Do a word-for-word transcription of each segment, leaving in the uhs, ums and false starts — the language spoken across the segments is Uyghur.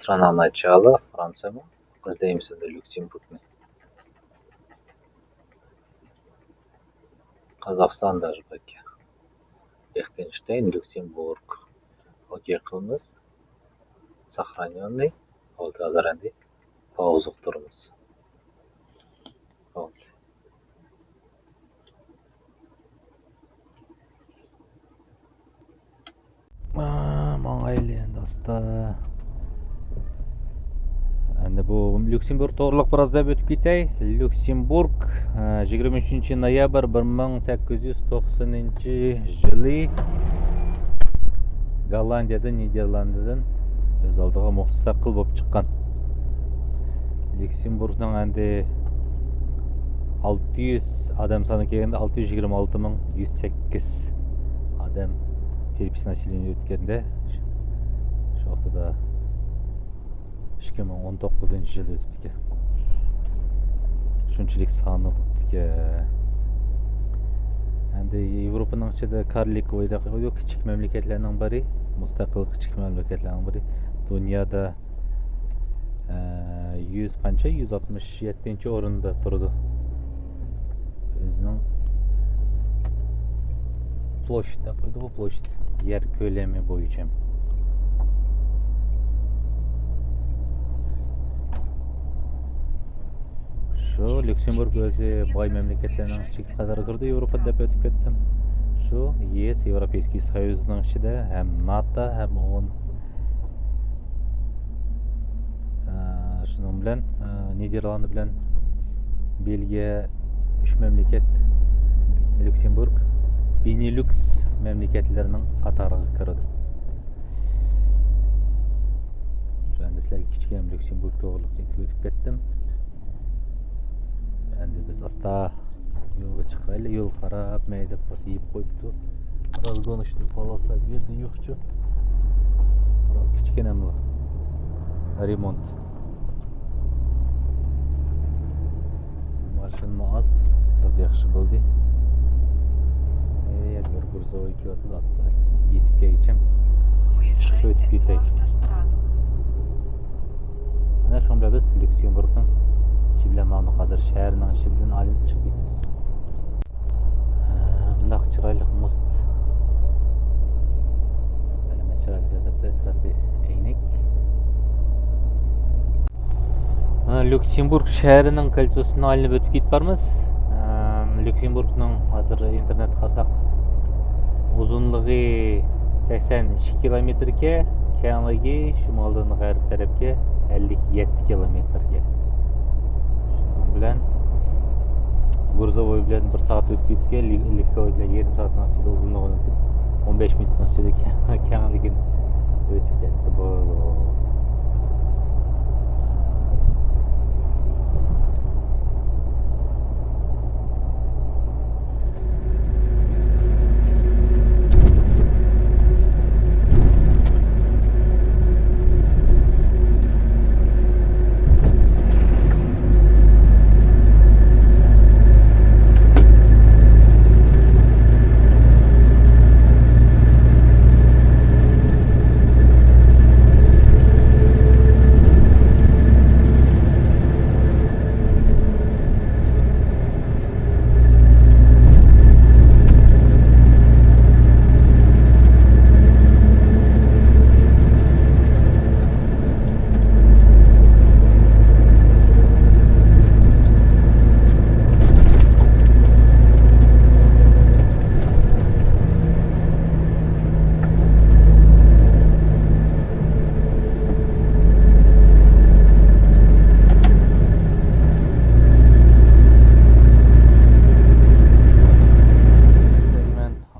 Францияны айтчалы, Францияны. Излеймиз энди Люксембургны. Казахстан даже бәлки. Лихтенштейн, Люксембург. Окей қылыңыз. Сохранённый. Ол да азар энди. Пауза турыңыз. Пауза. ماڭايلى ئەمدى ئاستا. ئەمدى بۇ ليۇكسېمبۇرگ توغرىلىق بىراز دەپ ئۆتۈپ كېتەي. ليۇكسېمبۇرگ، ئە، يىگىرمە ئۈچىنچى نويابىر بىر مىڭ سەككىز يۈز توقسىنىنچى يىلى گوللاندىيەدىن، نىدېرلاندىيەدىن ئۆز ئالدىغا مۇستەقىل بولۇپ چىققان. ليۇكسېمبۇرگنىڭ ئەمدى ئالتە يۈز ئادەم سانى كەلگەندە، ئالتە يۈز يىگىرمە ئالتە مىڭ يۈز سەككىز ئادەم، كىرپىچ ناسېلېنىيە ئۆتكەندە، شۇ ۋاقتىدا ئىككى مىڭ ئون توققۇزىنچى يىل ئۆتۈپتىكەن. شۇنچىلىك سانى بوپتىكەن. ئەمدى ياۋروپانىڭ ئىچىدە كارلىك ۋويداق، كىچىك مەملىكەتلەرنىڭ بىرى، مۇستەقىل كىچىك مەملىكەتلەرنىڭ بىرى. دۇنيادا، ئە، يۈز قانچە؟ يۈز ئاتمىش يەتتىنچى ئورۇندا تۇرىدۇ. ئۆزىنىڭ پلوشچىت دەپ قويدىغۇ، پلوشچىت، يەر كۆلىمى بويىچە. شۇ ليۇكسېمبۇرگ ئۆزى باي مەملىكەتلەرنىڭ ئىچىگە قاتارىغا كىرىدۇ، ياۋروپا دەپ ئۆتۈپ كەتتىم. شۇ يېس ياۋروپېيسكىي سويۇزنىڭ ئىچىدە ھەم ناتو، ھەم ئون، ئە، شۇنىڭ بىلەن، ئە، نىدېرلاند بىلەن بېلگىيە ئۈچ مەملىكەت، ليۇكسېمبۇرگ، بېنېلۇكس مەملىكەتلىرىنىڭ قاتارىغا كىرىدۇ. شۇ ئەمدى سىلەرگە كىچىككىنە ليۇكسېمبۇرگ توغرىلىق ئېيتىپ ئۆتۈپ كەتتىم. ئەمدى بىز ئاستا يولغا چىقايلى، يول خاراب، مەيدەپ بولسا يېپىپ قويۇپتۇ. Разгон ئىشتە قالسا بۇ يەردە يوقچۇ. بىراق كىچىككىنە رېمونت. ماشىنىمۇ ئاز، بىراز ياخشى بولدى. ئەي، بىر گۇرزوۋوي كېلىۋاتىدۇ، ئاستا يېتىپ كەلگۈچە ئۆتۈپ كېتەي. مانا شۇنىڭ بىلەن بىز ليۇكسېمبۇرگنىڭ ئىچى بىلەن ماڭدۇق. ھازىر شەھەرنىڭ ئىچى بىلەن ئايلىنىپ چىقىپ كېتىمىز. ھە، مۇنداق چىرايلىق مۇز. ئەلەمەت چىرايلىق يېزىقتا، ئەتراپى ئەينەك. مانا ليۇكسېمبۇرگ شەھىرىنىڭ كولچوسىدىن ئايلىنىپ ئۆتۈپ كېتىپ بارىمىز. ئەم، ليۇكسېمبۇرگنىڭ ھازىر ئىنتېرنېتتە قارىساق، ئۇزۇنلۇقى سەكسەن ئىككى كىلومېتىركەن، كەڭلىكى شىمالدىن غەرب تەرەپكە ئەللىك يەتتە كىلومېتىركەن. شۇنىڭ بىلەن گۇرزوۋوي بىلەن بىر سائەت ئۆتۈپ كېتىدىكەن، لى-، لېھكوۋوي بىلەن يېرىم سائەتنىڭ ئىچىدە ئۇزۇنلۇقىنى ئۆتۈپ، ئون بەش مىنۇتنىڭ ئىچىدە كەڭ-، كەڭلىكىنى ئۆتۈپ كەتسە بولىدۇ.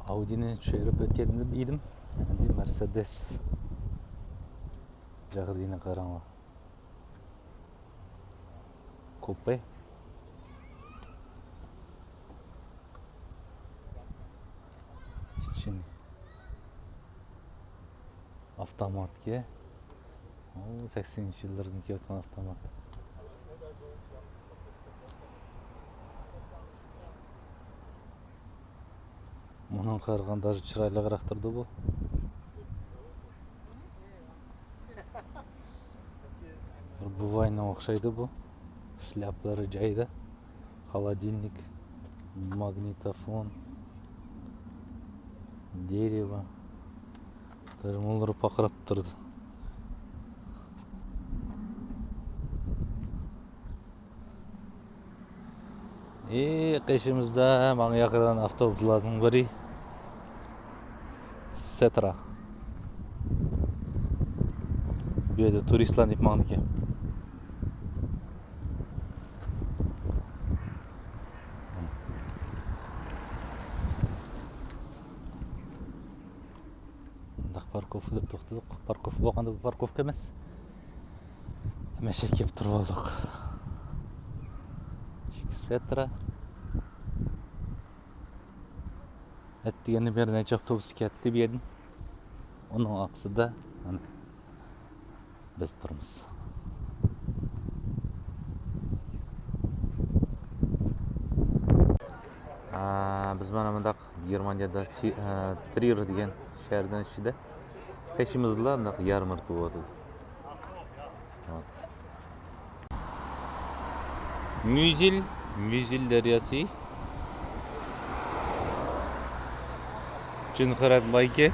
ئاۋدىنى چۈشۈرۈپ ئۆتكەن ئىدىم. ئەمدى مەرسېدېس جاغدىينى قاراڭلار. كوپې. ئىچىنى. ئاپتوماتكە. ئۇ سەكسىنىنچى يىللاردىن كېلىۋاتقان ئاپتومات. مۇنىڭغا قارىغاندا ئازراق چىرايلىقراق تۇرىدۇ بۇ. بوۋاينىڭ ئوخشايدۇ بۇ. شلياپىلىرى جايىدا. خولودىلنىك، ماگنىتوفون، دېرېۋو. تېلېفونلىرى پارقىراپ تۇرىدۇ. ئى، قېشىمىزدا ماڭا ياقىدىغان ئاپتوبۇسلاردىن بىرى سېترا. بۇ يەردە تۇرىستلار يېنىپ ماڭىدىكەن. مۇنداق پاركوفكىدا توختىدۇق. پاركوفكا بولغاندا بۇ پاركوفكا ئەمەس. مەشەدە كېلىپ تۇرۇپ ئالدۇق. ئىككى سېترا. ئەتىگەندىن بېرى نەچچە ئاپتوبۇس كەتتى بۇ يەردىن. ئۇنىڭ ئارقىسىدا، مانا، بىز تۇرىمىز. ئا، بىز مانا مۇنداق گېرمانىيەدە تى-، ئە، ترىر دېگەن شەھەرنىڭ ئىچىدە. قېشىمىزدىلا مۇنداق يارماركا بولۇۋاتىدۇ. مۈزىل، مۈزىل دەرياسى. جۈنخېرەت مايكى.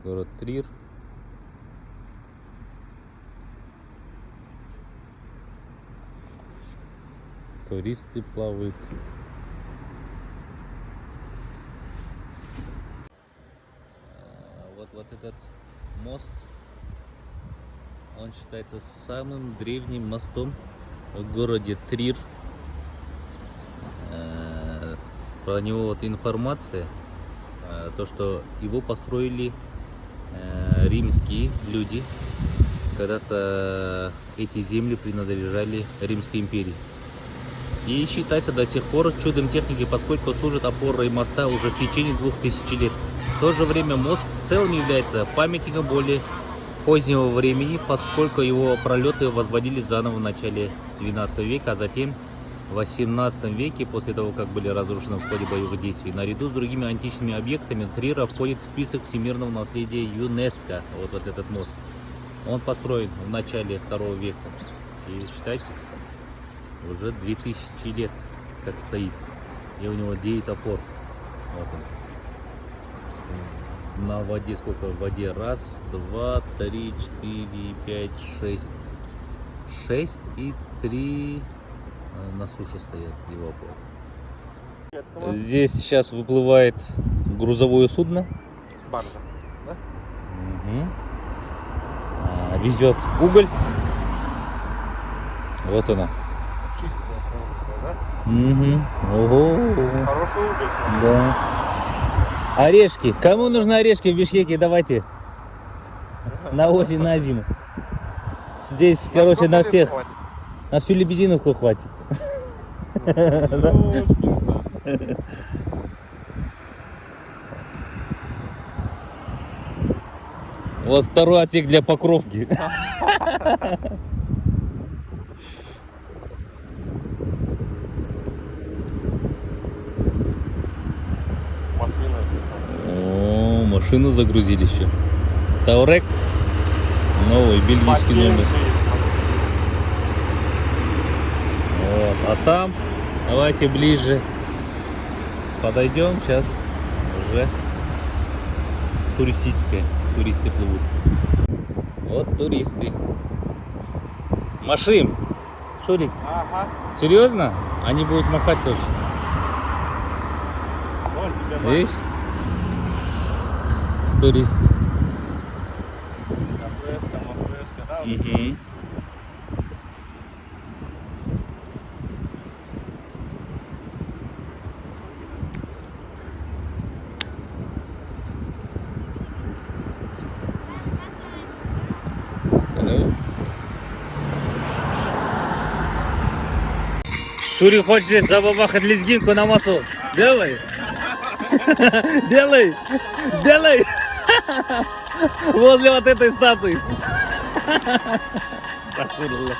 Город Трир. Туристы плавают. Э, вот, вот этот мост, он считается самым древним мостом в городе Трир. Э, про него вот информация, э, то, что его построили, э, римские люди. Когда-то эти земли принадлежали Римской империи. И считается до сих пор чудом техники, поскольку служит опорой моста уже в течение двух тысяч лет. В то же время мост в целом является памятником более позднего времени, поскольку его пролёты возводились заново в начале двенадцатого века, а затем в восемнадцатом веке, после того, как были разрушены в ходе боевых действий. Наряду с другими античными объектами Трира входит в список всемирного наследия ЮНЕСКО. Вот, вот этот мост. Он построен в начале второго века. И считайте, уже две тысячи лет, как стоит. И у него девять опор. Вот он. На воде сколько? В воде раз, два, три, четыре, пять, шесть. Шесть и три, э, на суше стоят его опоры. Здесь сейчас выплывает грузовое судно. Баржа. Да? Мгм. А, везёт уголь. Вот она. Чистая, да? Мгм. Ого. Хороший уголь. Да. Орешки. Кому нужны орешки в Бишкеке? Давайте. На осень, на зиму. Здесь, короче, на всех. На всю Лебединовку хватит. Вот второй отсек для Покровки. Машина. О, машину загрузили ещё. Таурек. Новый бельгийский номер. Вот. А там, давайте ближе подойдём. Сейчас уже туристическая. Туристы плывут. Вот туристы. Машин. Шурик. Ага. Серьёзно? Они будут махать тоже. Вон тебе мах. Видишь? Туристы. Кафешка, мафешка, да? Мгм. Шурик хочет здесь забабахать лезгинку на массу. Делай! Делай! Делай! Возле вот этой статуи. Estağfurullah.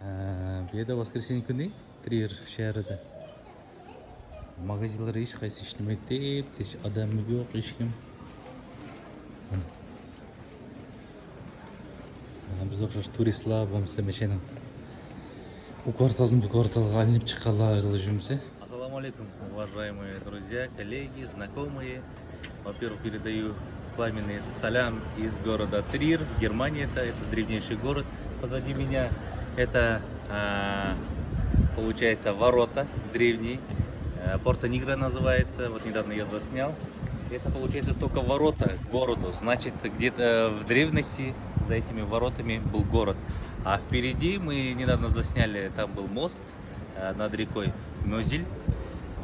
Ee, bu yerde воскресенье günü Trier şehrinde. Магазинлар ھېچقايسى ئىشلىمەيدۇ، تىپ-تىنچ، ئادەم يوق، ھېچكىم. مانا بىز ئوخشاش تۇرىستلار بولمىسا ماشىنىنى ئۇ كۋارتالدىن بۇ كۋارتالغا ئايلىنىپ چىققانلار ئېغىلى جۈمسە. Ассаламу алейкум, уважаемые друзья, коллеги, знакомые. Во-первых, передаю пламенный салям из города Трир, в Германии. Это, это древнейший город. Позади меня это, а, получается, ворота древние. Э, Порто Нигро называется. Вот недавно я заснял. Это, получается, только ворота к городу. Значит, где-то, э, в древности за этими воротами был город. А впереди мы недавно засняли, там был мост, э, над рекой Мёзель.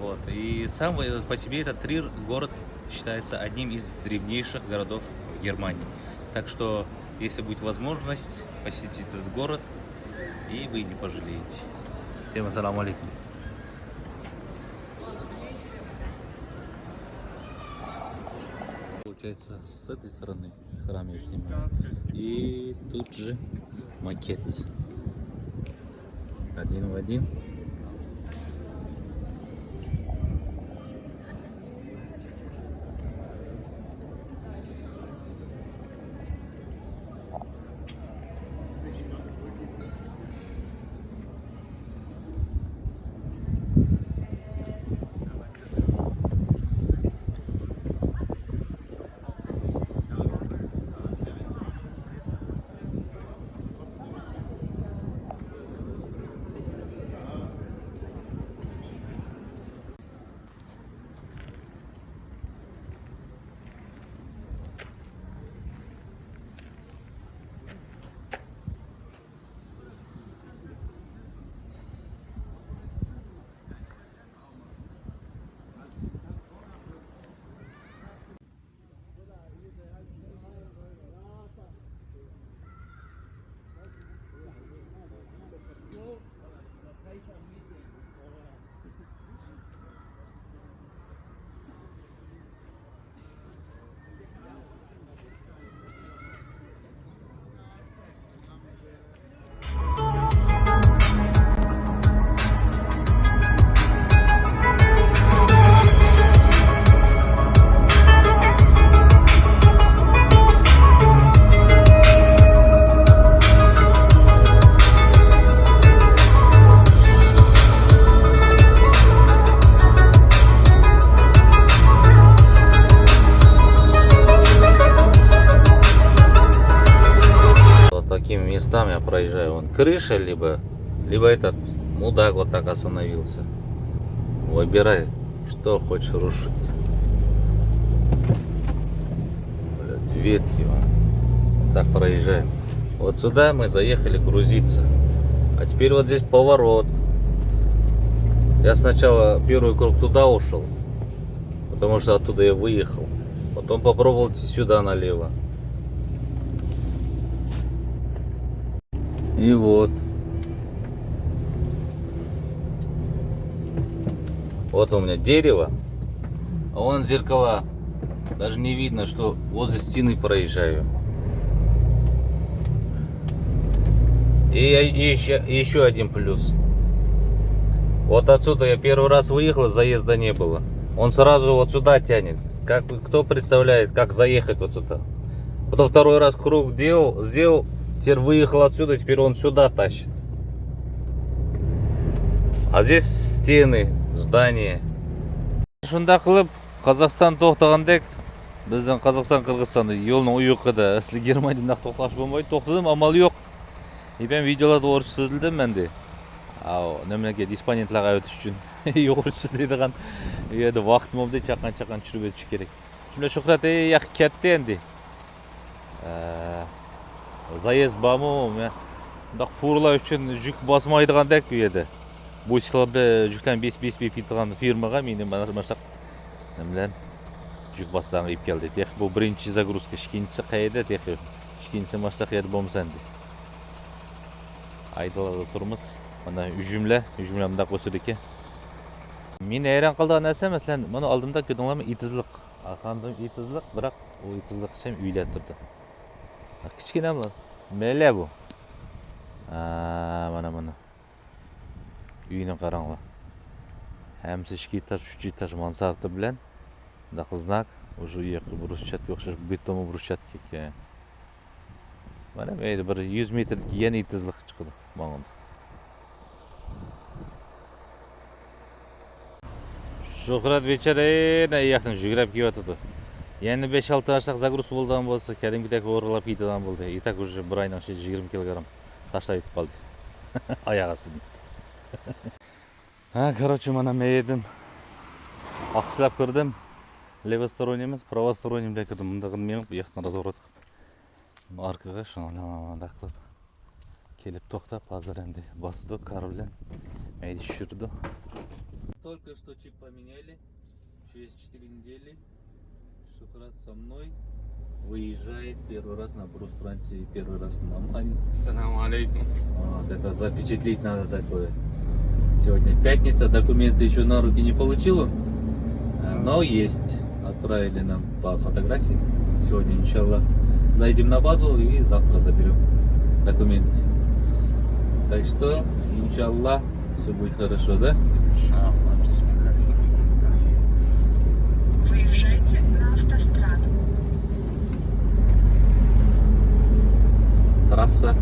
Вот. И сам по себе этот Трир город считается одним из древнейших городов в Германии. Так что, если будет возможность, посетите этот город, и вы не пожалеете. Всем ассаламу алейкум. Получается, с этой стороны храм я снимаю. И тут же макет. Один в один. Вот такими местами я проезжаю. Вон крыша, либо, либо этот мудак вот так остановился. Выбирай, что хочешь рушить. Блядь, ветки, вон. Так проезжаем. Вот сюда мы заехали грузиться. А теперь вот здесь поворот. Я сначала первый круг туда ушел, потому что оттуда я выехал. Потом попробовал идти сюда налево. И вот. Вот у меня дерево, а вон зеркала. Даже не видно, что возле стены проезжаю. И, я- и еще, и еще один плюс. Вот отсюда я первый раз выехал, заезда не было. Он сразу вот сюда тянет. Как, кто представляет, как заехать вот сюда? Потом второй раз круг делал, сделал, теперь выехал отсюда, теперь он сюда тащит. А здесь стены, здания. شۇنداق قىلىپ، قازاقىستان توختىغاندەك، بىزنىڭ قازاقىستان، قىرغىزىستان يولنىڭ ئۇيىقىدا، ئەسلى گېرمانىيەدە مۇنداق توختاشقا بولمايدۇ. توختىدىم، ئامال يوق. ئىبەن ۋىدېئولاردا ئورۇسچە سۆزلىدىم مەن دە. ئاۋۇ، نېمىلەرگە، دىسپانيېنتلارغا ئەۋېتىش ئۈچۈن. يۇقىرى سۆزلەيدىغان يەردە ۋاقتىم بولمىدى، چاققان-چاققان چۈشۈرۈپ ئۆتۈش كېرەك. شۇنداق شۆھرەت، ئەي، ياق كەتتى ئەمدى. ئە، زايېز بارمۇ؟ مە-، مۇنداق فۇرلار ئۈچۈن يۈك باسمايدىغاندەك ئۇ يەردە. بۇ سىلابى يۈكلەرنى بېسىپ، بېسىپ، بېسىپ كېتىدىغان فىرمىغا مېنى مانا ماشاق نېمە بىلەن يۈك باسىدىغان ئېلىپ كەلدى. تېخى بۇ بىرىنچى زاگرۇزكا، ئىككىنچىسى قەيەردە تېخى؟ ئىككىنچىسى ماشاق يەردە بولمىسا ئەمدى. ئايدىڭلاردا تۇرىمىز. مانا ئۈجۈملەر، ئۈجۈملەر مۇنداق ئۆسىدىكەن. مېنى ھەيران قالدۇرغان نەرسە، مەسىلەن، مانا ئالدىمدا كۆردۈڭلارمۇ، ئېتىزلىق. ئارقامدا ئېتىزلىق، بىراق ئۇ ئېتىزلىققىچە ئۆيلەر تۇرىدۇ. كىچىككىنە مەلە بۇ. ھا، مانا، مانا. ئۆينى قاراڭلار. ھەممىسى ئىككى ئېتاژ، ئۈچ ئېتاژ مانسارتى بىلەن. مۇنداق زناك، ئۇشۇ يېقى برۇسچاتكا ئوخشاش بېتون برۇسچاتكا ئىكەن. مانا مەيلى بىر يۈز مېتىردىكى يەنە ئېتىزلىق چىقىدۇ ماڭىدۇ. شۆھرەت بىچارە يەنە ياقتىن يۈگۈرۈپ كېلىۋاتىدۇ. يەنە بەش-ئالتە ئاشلىق زاگرۇز بولىدىغان بولسا، كەدىمكىدەك ھورغىلاپ كېتىدىغان بولدى. ئېتەك ئۇژې بىر ئاينىڭ ئىچىدە يىگىرمە كىلوگرام تاشلاپ يېتىپ قالدى. ئاياغ ئاستىدىن. ھە، كاروچې، مانا مەيدىن ئاتقىچىلاپ كىردىم. لېۋوستوروننىيمىز، پراۋوستوروننىي بىلەن كىردىم. مۇنداق مېڭىپ، بۇ ياقتىن رازۋورات قىلىپ. ئارقىغا شۇنىڭ بىلەن مانا مۇنداق قىلىپ كېلىپ توختاپ، ھازىر ئەمدى باسىدۇ، كار بىلەن مەيدە چۈشۈرىدۇ. Только что чип поменяли. Через четыре недели Шухрат со мной выезжает первый раз на Брус Трансе и первый раз на Мане. Салам алейкум. Вот, это запечатлеть надо такое. Сегодня пятница, документы еще на руки не получил он, а, но есть. Отправили нам по фотографии. Сегодня, иншаллах, зайдем на базу и завтра заберем документы. Так что, иншаллах, все будет хорошо, да? Иншаллах. Бисмиллахиррахманиррахим. Выезжайте на автостраду. Трасса.